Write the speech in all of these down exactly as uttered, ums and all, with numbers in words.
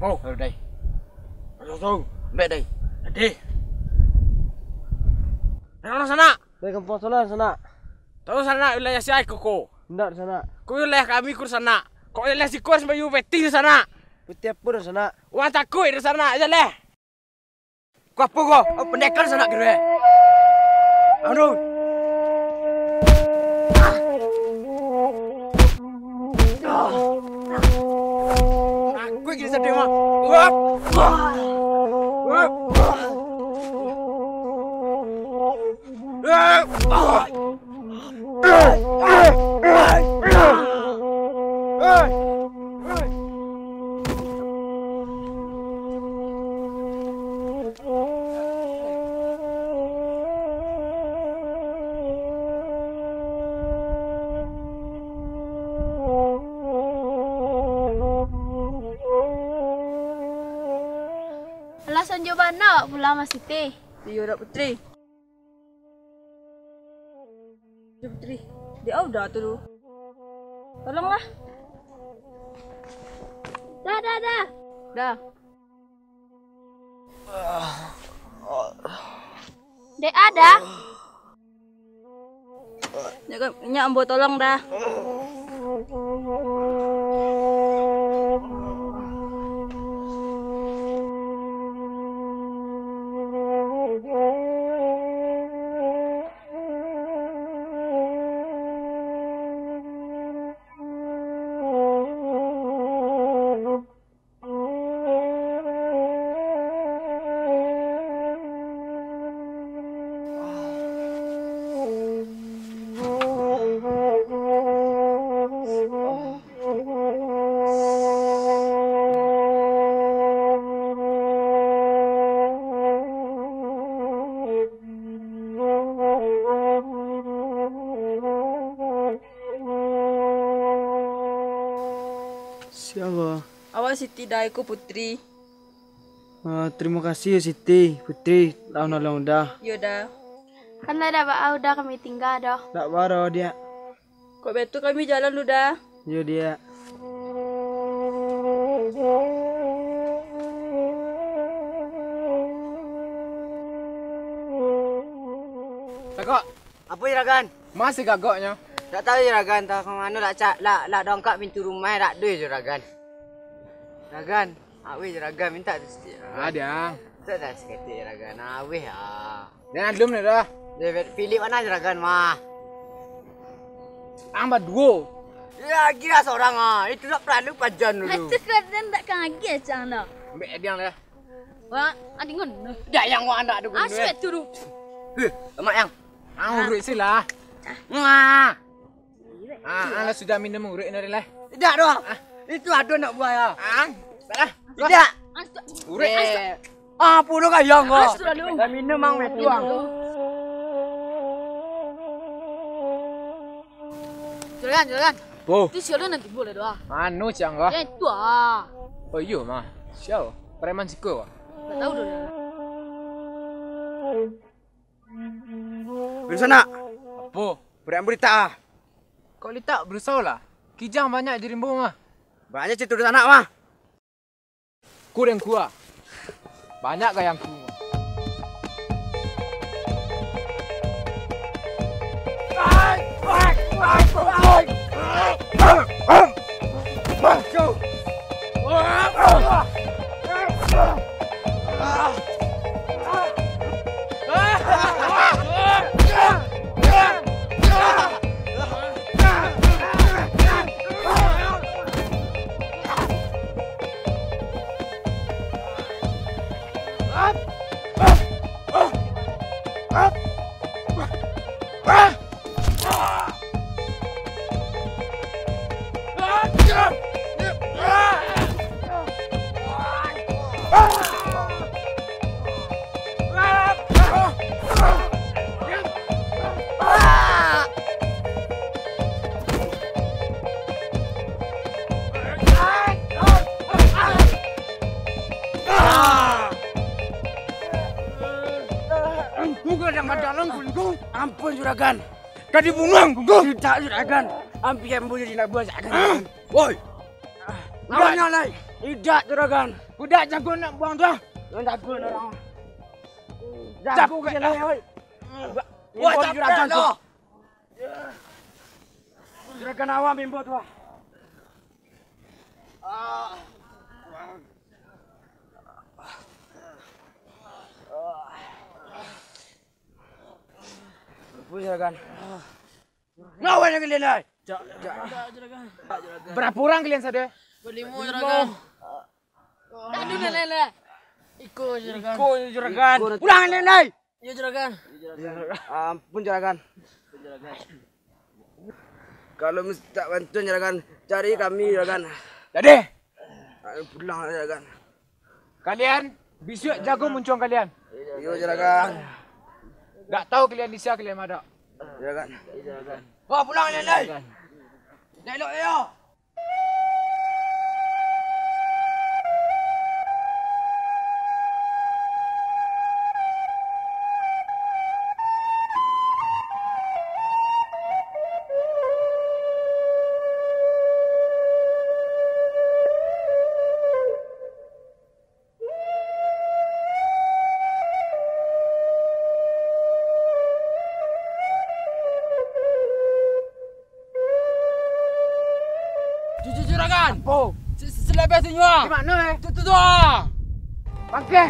Oh, dai. Langsung. Ambek, dai. Ade. Nak urang sanak? Dari kampuang sanak, sanak. Tahu sanak wilayah sia koko? Indak, sanak. Ko wilayah kami ko sanak. Ko wilayah siko sampai yu peti sanak. Peti apo dah, sanak? Wah, takuik dah sanak, aja leh. Ko apo ko? Oh, pendekar sanak kiro, eh? Anu. Aku gini sedih, Mak. Wah. Wah. Wah. Alah, sanjo bana awak pulang, Mas Siti. Iyo, Dok Putri. Putri, di Auda tu lu. Tolonglah. Dah, dah, dah. Dah. Dek ada. Nyak, nyak ambo tolong dah. Sia ko? Awak Siti dai ko, Putri. Ah, tarimo kasih yo Siti, Putri, lah nolong Uda. Iyo dah. Kan lah dak baa Uda kami tingga doh. Dak baa doh, Diak. Kok baitu kami jalan lu dah. Iyo, Diak. Sagok. Apo, Juragan? Ma si gagoknyo? Dak tahu, Juragan, antah ka mano lah, cak, lah, lah dongkak pintu rumah, dak ado, Juragan. Juragan, aweh, Juragan, mintak tu saketek, Juragan. Ah, Diang. Mintak dah saketek, Juragan, aweh, ah. Jan alun dah. Yo, pilih mano, Juragan, mah? Ang baduo. Yo, agiah lah surang, ah. Itu dak paralu pajan dulu. Itu Raden dak ka agiah, Cang, dah. Ambek Diang lah. Wah, adingan. Dak, yang wak andak tu. Asyik tu tu. Heh, lemak, Yang. Ah, uruik sih lah. Wah. Ah, ah, lah sudah minum uruik ni lah. Tidak doh. Ah. Itu ado anak buah ya. Ah, salah. Tidak. Uruik. Eh. Ah, pulo kayang ko. Astagfirullah. Dah minum mang wetuang. Juragan, juragan. Po. Itu sialan nanti boleh doh. Anu, Cang, ko? Ya, itu ah. Oh, iyo, mah. Sial. Preman siko, wah. Dak tahu doh. Di sana. Apo? Budak bulitak ah. Kok litak, berusaho lah. Kijang banyak di rimbo mah. Banyak situ di sana mah. Kurang kuah. Banyak gayang ku. Ampun, Juragan. Ka dibunuah, Gunggung. Tidak, Juragan. Ampiak ambo jadi anak buah, Juragan. Woi. Udah, nyo lai. Idak, Juragan. Budak jago nak buang tu, ah. Jago nak orang. Jago capek dah. Oi. Wah, capek juragan tu. Juragan awam bimbo tu, ah. Ampun, Juragan. Ngawan kalian, ai? Cak, cak. Barapo urang kalian sadonyo? Balimo, Juragan. Aduh, lain-lain lah. Iko, Juragan. Iko, Juragan. Pulang, lain-lain. Iyo, Juragan. Ampun, Juragan. Kalau mintak bantuan, Juragan, cari kami, Juragan. Jadi, pulang, Juragan. Kalian bisuak jago muncuang kalian. Iyo, Juragan. Dak tahu kalian di sia kalian madak. Juragan. Wah, pulang kalian, lai. Dak elok, yo. Jujur, Juragan. Apo? Se-, se-, selebeh tu nyo. Di mano, eh? Tu, tu, tu, ah. Bangke.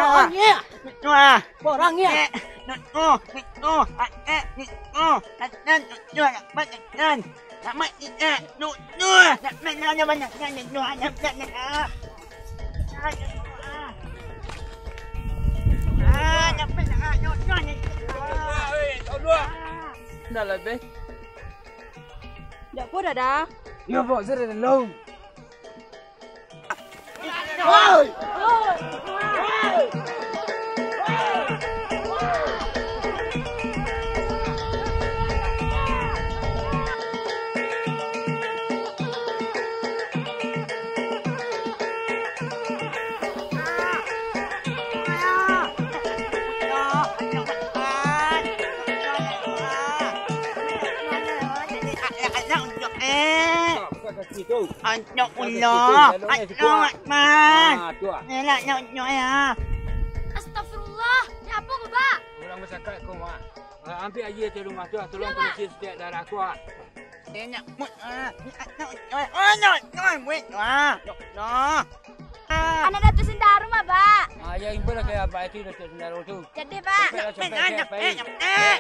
Barang, ya? Barang, ya? Nak mati, eh, no, no. Nak mati, nak mati, nak mati, no, nak mati, nak mati. Ah, nak mati, nak mati, nak mati. Dah lah, Beh. Dak po, Dada. Yo, Bok, sudah dah long. Anak ulo, anak Rahman. Ah, tu ah. Elak nak unjuk ya. Astagfirullah, ni apo ko, Bak? Urang basakik ko, Mak. Ah, ambiak aia di rumah tu ah, tolong panusi setiap darah ko ah. Elak mut ah. Anak unjuk, anak unjuk, anak unjuk, weh, ah. Yo, no. Ah. Anak Datuak Sindaru mah, Bak. Ah, ya, imbau lah ka abak itu, Datuak Sindaru tu. Jadi, Bak. Capek lah, capek, capek, capek.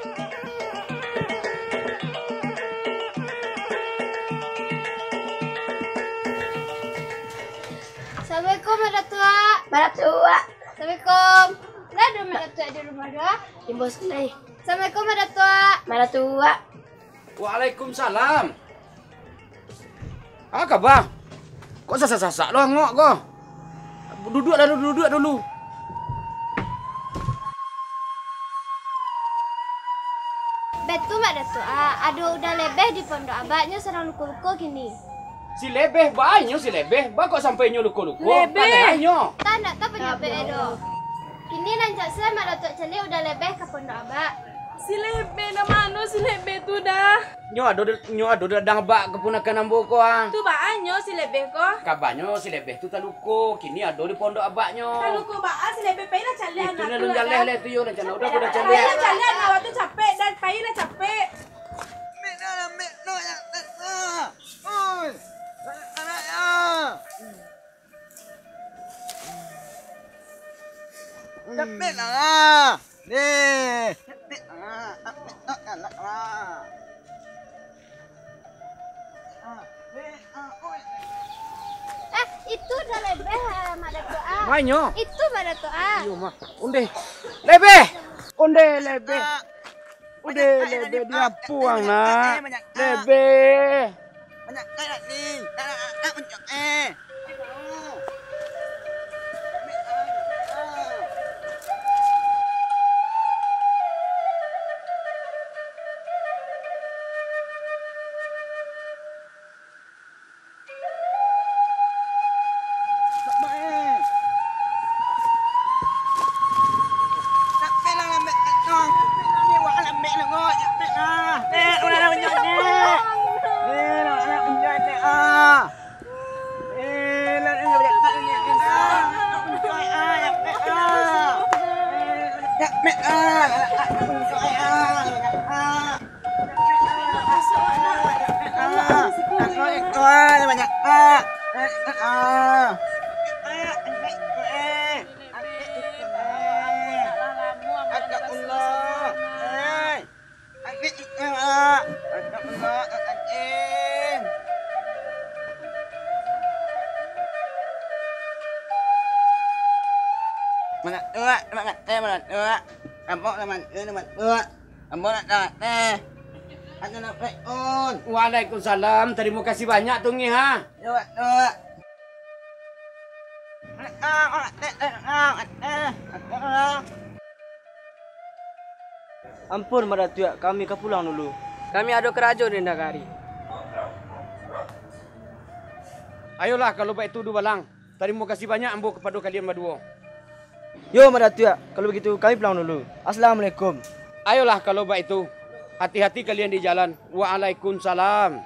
Assalamualaikum, Mak Datuak. Mak Datuak. Assalamualaikum. Lah, ado Mak Datuak di rumah tu ah? Imbau saketek. Assalamualaikum, Mak Datuak. Mak Datuak. Waalaikumsalam. Ah, kaba? Kok sasak-sasak lo angok ko? Duduak dulu, duduak dulu. Batua, Mak Datuak, ah, ado Uda Lebeh di pondok abak, nyo sadang luko-luko kini. Si Lebeh, baa nyo si Lebeh? Baa kok sampai nyo luko-luko? Lebeh. Kanai nyo. Tandak tahu panyabek doh. Kini rancak se Mak Datuak caliak Uda Lebeh ka pondok abak. Si Lebeh, nan mano si Lebeh tu dah? Nyo ado di, nyo ado di ladang abak kapunakan ambo ko, ah. Tu baa nyo si Lebeh ko? Kabanyo si Lebeh tu taluko, kini ado di pondok abaknyo. Taluko baa si Lebeh, pailah caliak anak tu lah. Itu nan alun jaleh lah tu yo, rancana Uda ko dah caliak. Pailah caliak anak tu capek, dah pailah capek. Mek dah, mek dah, ya, mek dah. Oi, anak-anak, ya. Capek lah. Deh. Capek lah. Capek lah, galak lah. Ah, deh, ah, oi. Eh, itu Uda Lebeh, ah, Mak Datuak, ah. Manyo? Itu Mak Datuak, ah. Iyo, Mak. Ondeh. Lebeh. Ondeh, Lebeh. Ah. Ondeh, Lebeh, diapuang, nak. Lebeh. Banyak karat ni. Nak, nak, nak, nak, eh. Manatua, manatua, manatua. Ambo manatua, manatua. Ambo nak tawak teh. Assalamualaikum. Waalaikumsalam. Tarimo kasih banyak, Tungi, ha. Yo, Pak, yo, Pak. Ampun, Mak Datuak, kami ka pulang dulu. Kami ado karajo di nagari. Ayolah, kalau baitu, Dubalang. Tarimo kasih banyak ambo kapado kalian baduo. Yo, Mak Datuak, kalau bagitu kami pulang dulu. Assalamualaikum. Ayolah, kalau baitu, hati-hati kalian di jalan. Waalaikumsalam.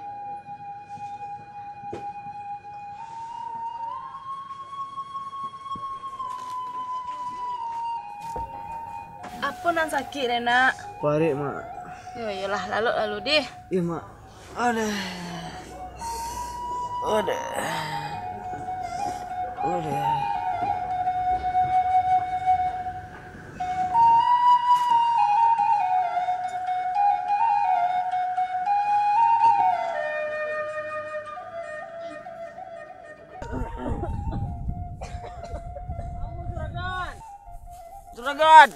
Apo nan sakik, Nak? Paruik, Mak. Yo, iyolah, lalok lalu dih. Iyo, Mak. Aduh. Aduh. Aduh. Juragan.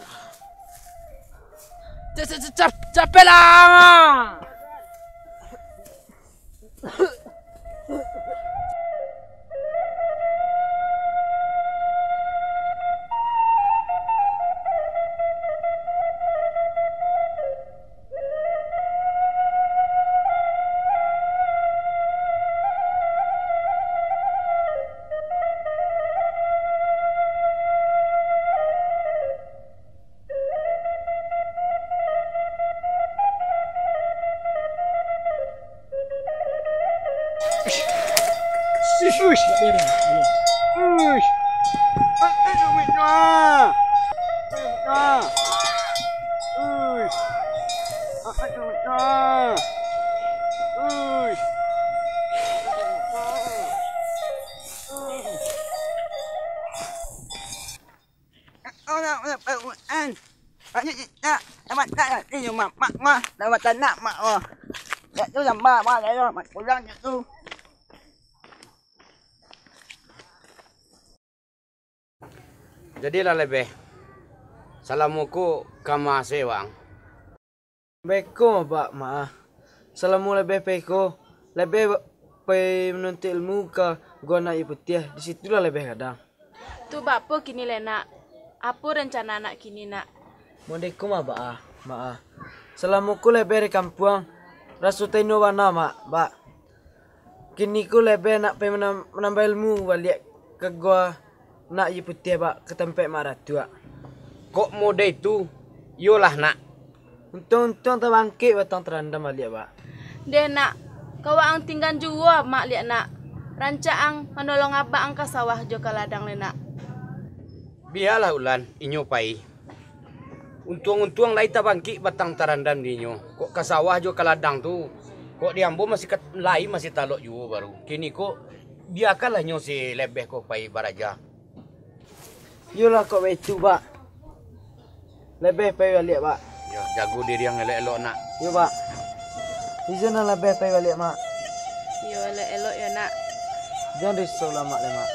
Ca-, ca-, ca-, cap-, capek lah. Jadilah Lebeh, salamo ko ka ma se waang. Beko, Bak, Mak ah. Salamo Lebeh pai ko, Lebeh ba-, pai manuntuik ilmu ka Gua Anak Aia Putiah, di situlah Lebeh gadang. Tu baapo kini lai, Nak? Apo rancana Anak kini, Nak? Modeko mah, Bak ah, Mak ah. Salamo ko Lebeh di kampuang, raso taindo bana, Mak, Bak. Kini ko Lebeh nak pai manam-, manambah ilmu baliak ka Gua Anak Aia Putiah, Bak, ka tampek Mak Ratu, Bak. Kok model itu? Iyolah, Nak. Untuang-untuang tabangkik batang tarandam baliak, Bak. Deh, Nak, ka waang tinggan juo, Mak, liak, Nak. Rancak ang manolong abak ang ka sawah jo ka ladang lai, Nak. Bialah, Ulan, inyo pai. Untuang-untuang lai tabangkik batang tarandam di inyo. Kok ka sawah jo ka ladang tu, kok di ambo masih ka-, lai masih talok juo baru. Kini ko, biakanlah nyo si Lebeh ko pai baraja. Iyolah, kok baitu, Bak. Lebeh pai baliak, Bak. Yo, jago diri ang elok-elok, Nak. Yo, Bak. Izin ang Lebeh pai baliak, Mak. Yo, elok-elok yo, Nak. Jan risau lah, Mak, lai, Mak.